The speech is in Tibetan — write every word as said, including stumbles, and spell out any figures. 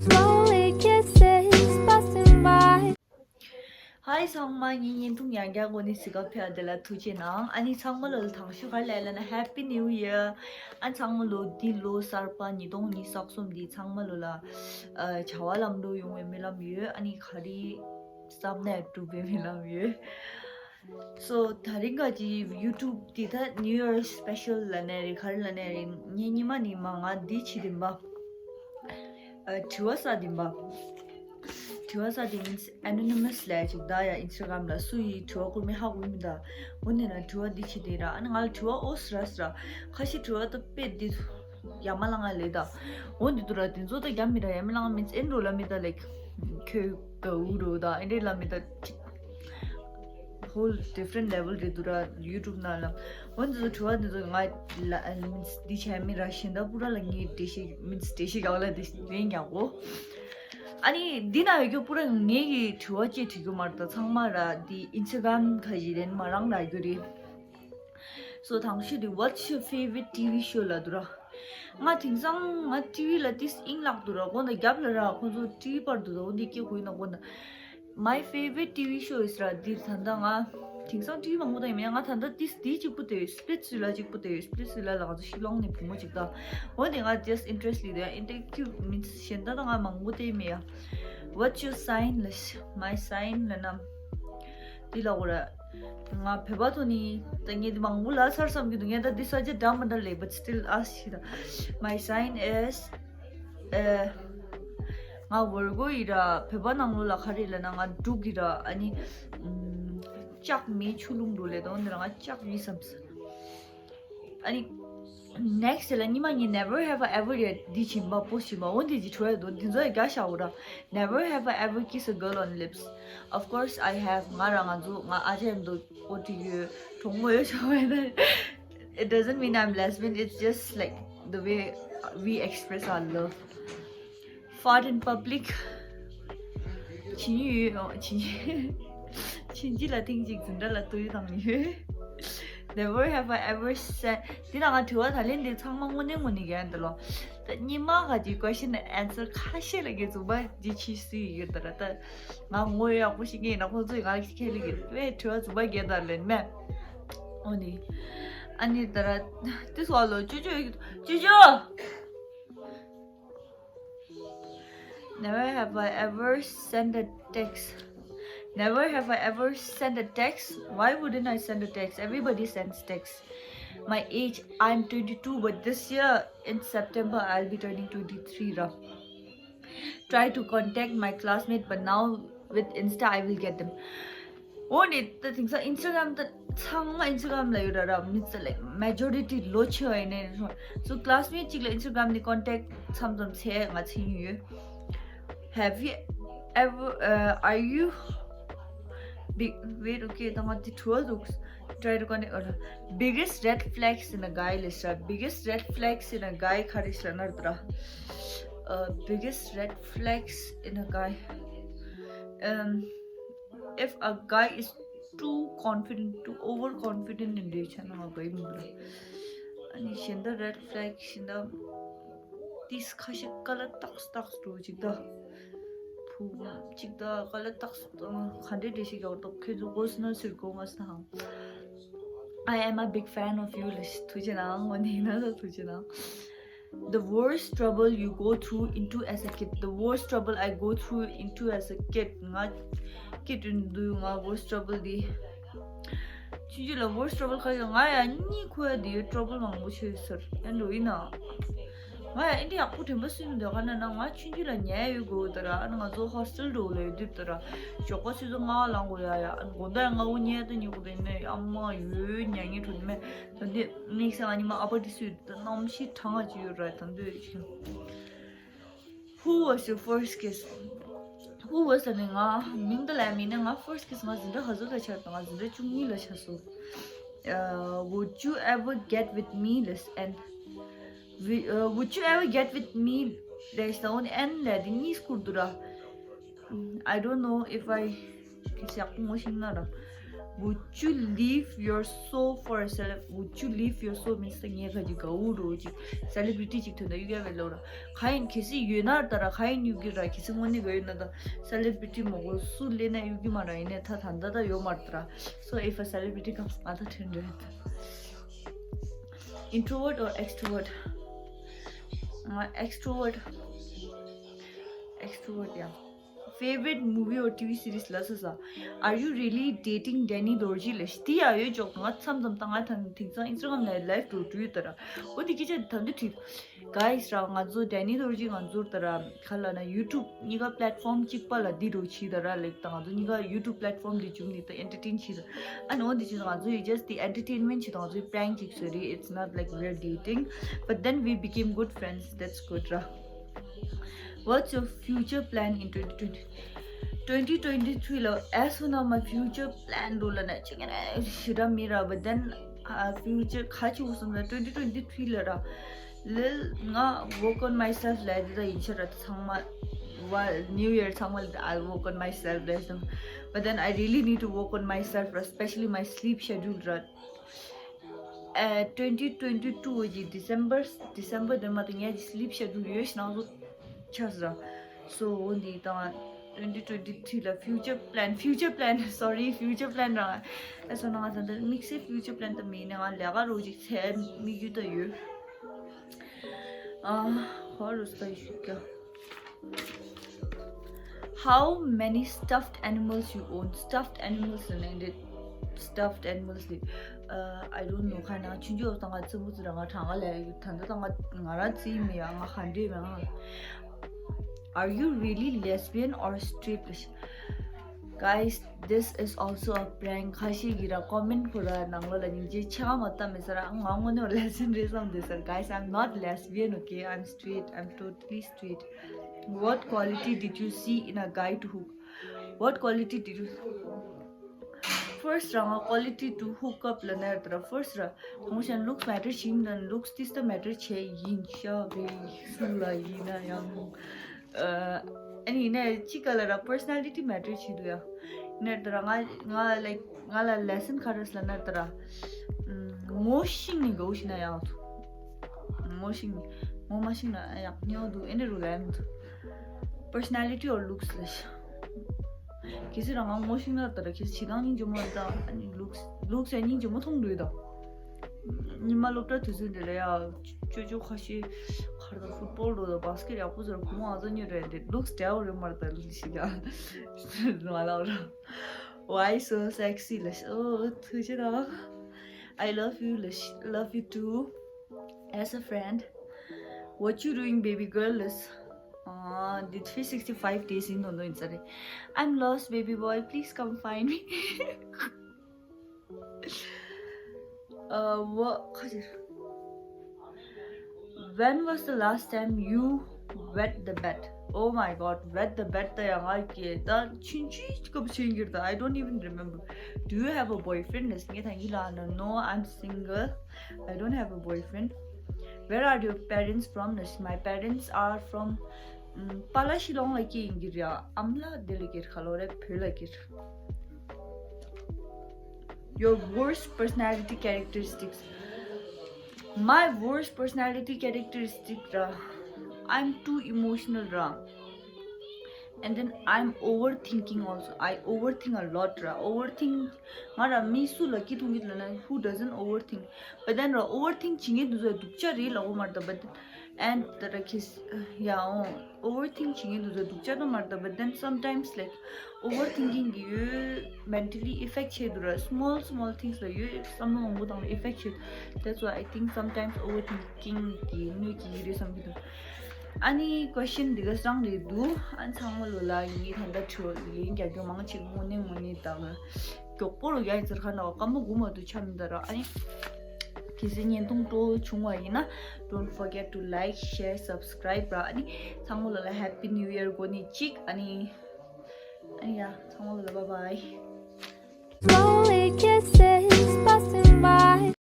Slowly kisses passing by. Hi ཚང་མ། ངའི་བརྙན་ཐུང་ཡང་བསྐྱར་གོ་ནས་གཟིགས་སྐབས་ཕེབས་པ་དེ་ལ་ཐུགས་རྗེ་གནང་། ཨ་ནི་ཚང་མ་ལ་དང་ཤོས་ག་རེ་ལབ་ན་Happy New Year། ཨ་ཚང་མ་ལོ་འདི་ལོ་གསར་པ་ཉིས་སྟོང་ཉི་ཤུ་རྩ་གསུམ་འདི་ཚང་མ་ལོ་ལ་ཨ་བྱ་བ་ལམ་འགྲོ་ཡོང་བའི་སྨོན་ལམ་ཡོད། ཨ་ནི་ག་རེ་བསམ་ནས་འགྲུབ་པའི་སྨོན་ལམ་ཡོད། So ད་རིང་ག་ཅི་YouTube འདི་ད་New Year special ལབ་ནའི་རེད། ག་རེ་ལབ་ནའི་རེད། ངས་ཉི་མ་ནས་མ་ང་འདི་བྱེད་བདེན་པ། ཨ་དྲི་བ་ས་བདེན་པ། དྲི་བ་ས་དེ་means anonymous ལབ་ཅིག་ད་ཡ་Instagram ལ་སུ་ཡིས་དྲི་བ་བསྐུར་མིན་ཧ་གོ་མི་འདུག་འོ་ནས་ན་དྲི་བ་འདི་བྱེད་བདེན་ར། ཨ་ནི་ང་ལ་དྲི་བ་ཨོ་སི་ར་སི་ར། ཁ་ཤས་དྲི་བ་ད་དཔེ་འདི་ཡ་མ་ལང་ང་ལས་ད། འོ་འདི་དུ་ར་དེ་ཚོ་ད་རྒྱ་མི་ར་ཡ་མི་ལང་ང་མིན་ཨེ་འགྲོ་ལ་མི་ད་like ཁྱོད་ག་འུ་རོ་ད་ཨེ་འདྲེ་ལ་མི་ད་ཅིག whole different level རེད་འདུག་ར་YouTube ནང་ལ། འོ་འདི་ཚོ་དྲི་བ་འདི་ཚོ་ང་ལ་means འདི་བྱས་མི་ར་གཞན་དག་པུ་ར་ལ་ངའི་འགྲེལ་བཤད་means འགྲེལ་བཤད་རྒྱག་ལ་འདི་ལན་རྒྱག་གོ། ཨ་ནི་འདི་ན་ཡོད་རྒྱུ་པུ་ར་ངའི་གི་དྲི་བ་ཅིག་དྲི་རྒྱུ་མ་རེད་ད། ཚང་མ་ར་འདི་Instagram ག་ཞིག་རེད་མ་རང་ར་རྒྱུ་རེད། So དང་ཤོས་དེ་What's your favorite T V show ལབ་འདུག་ར། ང་དེང་སང་ང་ཊི་ཝི་ལ་ཏིས་ཨིང་ལག་འདུག་ར། དགོང་དག་རྒྱབ་ལ་ར་ཁོང་ཚོ་ཊི་ཝི་པར་འདུག་ད། འོ་འདི་སྐད་གོ་ཡིན་ན་དགོང་དག My favorite T V show is ར་འདི་ད་ལྟ་ང་དེང་སང་ཊི་ཝི་མང་པོ་ད་ཡིན་མིན་ང་ད་ལྟ་ཏིས་འདི་གཅིག་པུ་དེ་Splitsvilla གཅིག་པུ་དེ་Splitsvilla ལ་ང་ཚོ་ཤི་ལོང་ནས་བུ་མོ་གཅིག་ད། འོ་འདི་ང་just interest ལི་དེ་interactive means གཞན་ད་ད་ང་མང་པོ་དེ་མེད་ཡ། What's your sign ལ། My sign ལ་ན། འདི་ལ་འོ་ར། ང་བོད་པ་ཐོག་ནས་ད་ངས་འདི་མང་པོ་ལབ་ཚར་བསམ་གྱི་འདུག་ངས་ད་འདི་ས་ཆ་འདྲ་མི་འདྲ་ལས། But still ask ཤི་ད། My sign is ཨ་ང་Virgo ཡིན་ར། བོད་པ་ནང་ལོགས་ལ་ག་རེ་ལབ་ན་ང་འབྲུག་གི་ར། ཨ་ནི་ལྕགས་མེ་ཆུ་རླུང་འགྲོ་ལས་དོན་འདི་ར་ང་ལྕགས་ཡིན་བསམ་སོང་། ཨ་ནི་next ལ་ཉི་མ་ངས་never have I ever ཡ་འདི་བྱིན་པ་པོ་བྱིན་པ་འོ་འདི་ཅི་བྲོ་ཡ་འདུག་འདི་ཚོ་ཡ་རྒྱ་ཤ་འོ་ར། Never have I ever kissed a girl on lips. Of course I have. ང་ར་ང་ཚོ་ང་ཨ་ཅེ་འདུག་ཨོ་ཏི་ཡོད་གྲོགས་མོ་ཡོད་ཆོག་མེད་ན། It doesn't mean I'm lesbian. It's just like the way we express our love. Fart in public. ཕྱིན་ཡོད། ཕྱིན་ཕྱིན་ཅི་ལ་ཐེངས་གཅིག་འཛིན་གྲྭ་ལ་ལྟོས་བཏང་ཡོད། Never have I ever said འདི་ན་ང་དྲི་བ་ད་ལན་འདི་ཚང་མ་དངོས་གནས་དངོས་གནས་རྒྱག་འདི་ལོ། ད་སྙི་མ་ག་ཅིག་question and answer ཁ་ཤས་ལ་གི་རྫུན་པ་ཅི་ཆི་སུ་ཡི་གི་ད་ར་ད། ང་ངོ་ཡག་པོ་ཞིག་ཡིན་ན་ཁོང་ཚོས་ང་ཁས་ལེན་གི་བས་དྲི་བ་རྫུན་པ་རྒྱག་ད་ལན་མེད། འོ་ནི། ཨ་ནི་ད་ར། དེ་སོགས་ལོ་ཅོ་ཅོ་ཅོ་ཅོ། Never have I ever sent a text. Never have I ever sent a text. Why wouldn't I send a text? Everybody sends text. My age, I'm twenty-two, but this year in September, I'll be turning twenty-three. Ra. Try to contact my classmate, but now with Insta, I will get them. འོ་ནི་ད་དེང་སང་Instagram ད་ཚང་མ་Instagram ལ་ཡོད་ར་ར། མི་ཚེ་like majority ལོ་ཆེ་བ་ཡིན་ནའི། So classmate གཅིག་ལ་Instagram ནས་contact མཚམས་མཚམས་བྱས་ང་ཚེ་ཡིན་ཡོད། Have you ever uh, are you big wait okay ད་ང་དེ་དྲུག་འདུག Try to connect or biggest red flags in a guy ལས་ཤ། Biggest red flags in a guy ག་རེ་ཤ་ན་ར། Uh, biggest red flags in a guy. Um, if a guy is too confident, too overconfident in རེ་ཆ་ན་ང་གོ་ཡི་མི་འདུག་ཨ་ནི་གཞན་དག་red flag གཞན་དག་ཏིས་ཁ་ཤས་ཀ་ལ་ཏགས་ཏགས་འགྲོ་ཅིག་ད། བུ་ཅིག་ད་ཀ་ལ་ཏགས་ག་འདྲེ་འདྲེ་ཞིག་ཡོད་དོ་ཁྱེད་ཚོ་གོ་སི་ནོ་ཟེར་གོ་མ་སི་ན་ཧང་། I am a big fan of you ལ་ཐུགས་རྗེ་གནང་། ངོ་ནས་ན་ད་ཐུགས་རྗེ་གནང་། The worst trouble you go through into as a kid. The worst trouble I go through into as a kid. ང་kid ཡིན་དུས་ང་worst trouble འདི། ཆུང་ཆུང་ལ་worst trouble ག་ཡོད། ང་ཡང་གཉིད་ཁུག་ཡ་འདི་ཡོད། Trouble མང་པོ་ཆེ་ཟེར་ཡང་འགྲོ་ཡིན་ན། ང་ཡང་ཨེ་འདྲ་ཡག་པོ་དྲན་པ་སུ་ཡིན་འདོད་ག་ན་ན་ང་ཆུང་ཆུང་ལ་ཉལ་ཡོད་དགོས་ད་ར། ཨ་ནི་ང་ཚོ་hostel འགྲོ་ལ་ཡོད་དུས་ད་ར་ཞོགས་པ་ཆུ་ཚོད་ལྔ་པ་ལངས་དགོས་ཡ་ཡ། ཨ་ནི་དགོང་དག་ལྔ་པ་ཉལ་དུ་ཉལ་དགོས་དེ་ནས་ཨ་མ་ཡོད་ཉལ་ཉལ་འགྲོ་ནི་མེད། ད་འདི་དམིགས་བསལ་ང་ཉི་མ་ཨ་ཕ་དེ་སུས་ད་གནམ་གཤིས་གྲང་ང་ཅིག་ཡོད་ར་ད་འདོད་ཅིག Who was your first kiss? Who was ད་ནི་ང་མིང་ད་ལ་མིན་ན་ང་first kiss ང་འཛིན་གྲྭ་ག་ཚོད་ལ་ཆགས་དང་ང་འཛིན་གྲྭ་བཅུ་གཉིས་ལ་ཆགས་སོང་། Uh, would you ever get with me? Listen. Wi- uh, would you ever get with me? རེད་ས་འོན་ཨན་ལ་དེ་གཉིས་སྐུར་དུ་ར། I don't know if I ཡག་པོ་ངོ་ཤེས་ན་ར། Would you leave your soul for a celeb? Would you leave your soul means ངས་ག་ཅིག་དགའ་བོ་རོ་ཅིག་celebrity ཅིག་དོན་དུ་གཡུག་ཡ་བའི་ལོ་ར། ག་ཡིན་གལ་སྲིད་ཡོད་ན་ད་ར་ག་ཡིན་གཡུག་གི་ར། གལ་སྲིད་དངོས་གནས་ག་ཡོད་ན་ད་celebrity མོ་གོ་སུ་ལེན་ན་གཡུག་གི་མ་ར། ཡིན་ནའི་ད་ད་ད་ད་ཡོད་མ་ར་ད་ར། So if a celebrity comes, ང་ད་དྲན་འདྲ་ཡོད། Introvert or extrovert? ང་extrovert. Extrovert, yeah. Favorite movie or T V series ལ་ས་ས། Are you really dating Danny Dorji? ལ་ཤི་ཏི་ཡ་ཡོད་ཅོག་ང་མཚམས་མཚམས་ད་ང་ཐང་དེང་སང་Instagram ནས་live འགྲོ་འགྲོ་ཡོད་ད་ར། འོ་དེ་སྐད་ཆ་ད་འདི་དྲིས། Guys ར་ང་ཚོ་Danny Dorji ང་ཚོར་ད་ར་ག་ལ་ན་YouTube གཉིས་ཀ་platform གཅིག་པ་ལ་འདི་རུ་ཆི་ད་ར་ལེགས་ད། ང་ཚོ་གཉིས་ཀ་YouTube platform འདི་བྱུང་ནི་ད་entertain ཆི་ད། ཨ་ནི་འོ་འདི་ཆི་ད་ང་ཚོ་ཡི་just the entertainment ཆི་ད། ང་ཚོའི་prank ཅིག་ཟེར་རེད། It's not like we're dating, but then we became good friends. That's good ར། What's your future plan in twenty twenty? Twenty twenty three ལ་as for now my future plan འགྲོ་ལ་ན་ཅི་ག་ན་ཞི་ར་མི་ར། But then uh, future ཁ་ཆུ་སོང་ན་twenty twenty three ལ་ར། ལིལ་ང་work on myself ལ་དེ་ད་ཡིན་ཆ་ར་ཚང་མ། Well, New Year ཚང་མ་I'll work on myself ལ་སོང་། But then I really need to work on myself, especially my sleep schedule ར། Uh, twenty twenty two གི་December December དེ་མ་ཏི་ངའི་sleep schedule ཡོད་ཤི་ནང་བཟོ་ཆགས་ར། So འོ་འདི་དང་twenty twenty three ལ་future plan, future plan, sorry, future plan ར། ཨ་སོ་ན་ང་ད་ད་དམིགས་བསལ་future plan ད་མིན་ནས་ང་ལས་ཀ་རོ་ཅིག་ཚེ་དམིགས་ཡུལ་ད་ཡོད། ཨ་ཧོ་རུ་སྟ་ཞུ་ཀ How many stuffed animals you own? Stuffed animals ནི་འདི་stuffed animals ལི། Uh, I don't know. ཁ་ན་ཆུང་ཆུང་དང་ང་ཚ་བུ་ཚ་ར་ང་གྲང་ག་ལས་ད་ད་ད་ང་ང་ར་ཙི་མི་ཡ་ང་ག་འདྲེ་མི་ང་། Are you really lesbian or straight? Guys, this is also a prank. ཁ་ཤས་ཀྱི་ར་comment ཁོ་ར་ནང་ལོ་ལ་སྙིང་རྗེ་ཆེ་ག་མ་ལྟ་མི་ས་ར་ང་དངོས་གནས་lesbian རེད་བསམ་དེ་ས་ར། Guys, I'm not lesbian, okay? I'm straight. I'm totally straight. What quality did you see in a guy to hook? What quality did you first རང་quality to hook up ལ་ནར་དར། First ར་ཁོང་ཞན་looks matter བྱིན་དང་looks ཏིས་ད་matter བྱེད་ཡིན་ཤ་བའི་སུ་ལ་ཡིན་ན་ཡང་། ཨ་ནི་ནས་ཅི་ག་ལ་ར་personality matter བྱེད་དུ་ཡ། ནར་དར་ང་ང་like ང་ལ་lesson ཁ་རས་ལ་ནར་དར། ངོ་ཤེས་ནི་གོ་ཤེས་ན་ཡང་ཐུ། ངོ་ཤེས་ནི་ངོ་མ་ཤེས་ན་ཡང་ཉོ་དུ་ཨེ་ནི་རུ་ལ་ཡང་ཐུ། Personality or looks ལ་ཤ། གལ་སྲིད་རང་ང་ངོ་ཤེས་ན་ད་ར་གལ་སྲིད་བྱེད་སྟངས་སྙིང་རྗེ་མོ་ད་ཨ་ནི་looks looks ཡང་སྙིང་རྗེ་མོ་མཐོང་འདུག་ད། ཉི་མ་སློབ་གྲྭ་དུས་ཚོད་འདི་ལ་ཡ་ཅོ་ཅོ་ཁ་ཤས་ཁར་ད་football འགྲོ་ད་basket ཡག་པོ་ཟེར་གོང་ཨ་ཙོ་ཉོ་རེད་འདི་looks འདྲ་བོ་རེད་མར་ད་ལི་ཞིག་ཡ་མ་ལབ་ར། Why so sexy ལ་ཤ། ཨོ་ཐུགས་རྗེ་ཆེ་ད། I love you ལ་ཤ། Love you too. As a friend, what you doing, baby girl? Is uh, the three sixty five days in London. Sorry, I'm lost, baby boy. Please come find me. Uh, what? When was the last time you wet the bed? Oh my god, wet the bed. ད་ཡང་ང་གི་ད་ཆུན་ཆུན་སྐབས་ཆུན་གྱིར་ད། I don't even remember. Do you have a boyfriend? ལས་ངས་ད་ཡིན་ལ་ན། No, I'm single. I don't have a boyfriend. Where are your parents from? ལས་my parents are from um, པ་ལ་ཤི་ལོང་ལ་སྐྱེས་ཡིན་གྱིར་ཡ། ཨམ་ལ་དེ་ལ་གྱིར་ཁ་ལོ་རེ་བོད་ལ་གྱིར། Your worst personality characteristics. My worst personality characteristic ར། I'm too emotional ར། And then I'm overthinking also. I overthink a lot ར། Overthink ང་ར་མི་སུ་ལ་སྐྱིད་ཐུང་གི་ལ་ན། Who doesn't overthink? But then ར་overthink བྱེད་ངེས་འདུག་ཟེར་སྡུག་ཅག་རེད་ལ་འོ་མར་ད། But then and དེ་ར་ཁེས་ཡ་འོ་overthink བྱེད་ངེས་འདུག་ཟེར་སྡུག་ཅག་ད་མར་ད། But then sometimes like overthinking གི་ཡོད་mentally effect བྱེད་འདུག་ར། Small small things ལ་ཡོད་བསམ་བློ་མང་པོ་བཏང་ནས་effect བྱེད། That's why I think sometimes overthinking གི་གནོད་ཀྱི་ཡོད་རེད་བསམ་གྱི་འདུག་ཨ་ནི་question འདི་ག་སང་རེད་འདུག་ཨ་ཚང་མ་ལོ་ལ་ཡིན་ངེས་ད་ལྟ་ཁྲོ་ལིན་རྒྱག་རྒྱུ་མང་ཆེ་དངོས་གནས་དངོས་གནས་དང་མགྱོགས་པོ་ལོ་རྒྱག་ཡིན་ཟེར་ཁ་ན་སྐར་མ་དགུ་མ་གཏོགས་ཆགས་མི་འདུག་ར། ཨ་ནི་གལ་སྲིད་བརྙན་ཐུང་སྤྲོ་བོ་བྱུང་བ་ཡིན་ན། Don't forget to like, share, subscribe ར། ཨ་ནི་ཚང་མ་ལོ་ལ་Happy New Year གོ་ནི་གཅིག་ཨ་ནི་ཨ་ནི་ཡ་ཚང་མ་ལོ་ལ་bye bye. Slowly kisses passing by.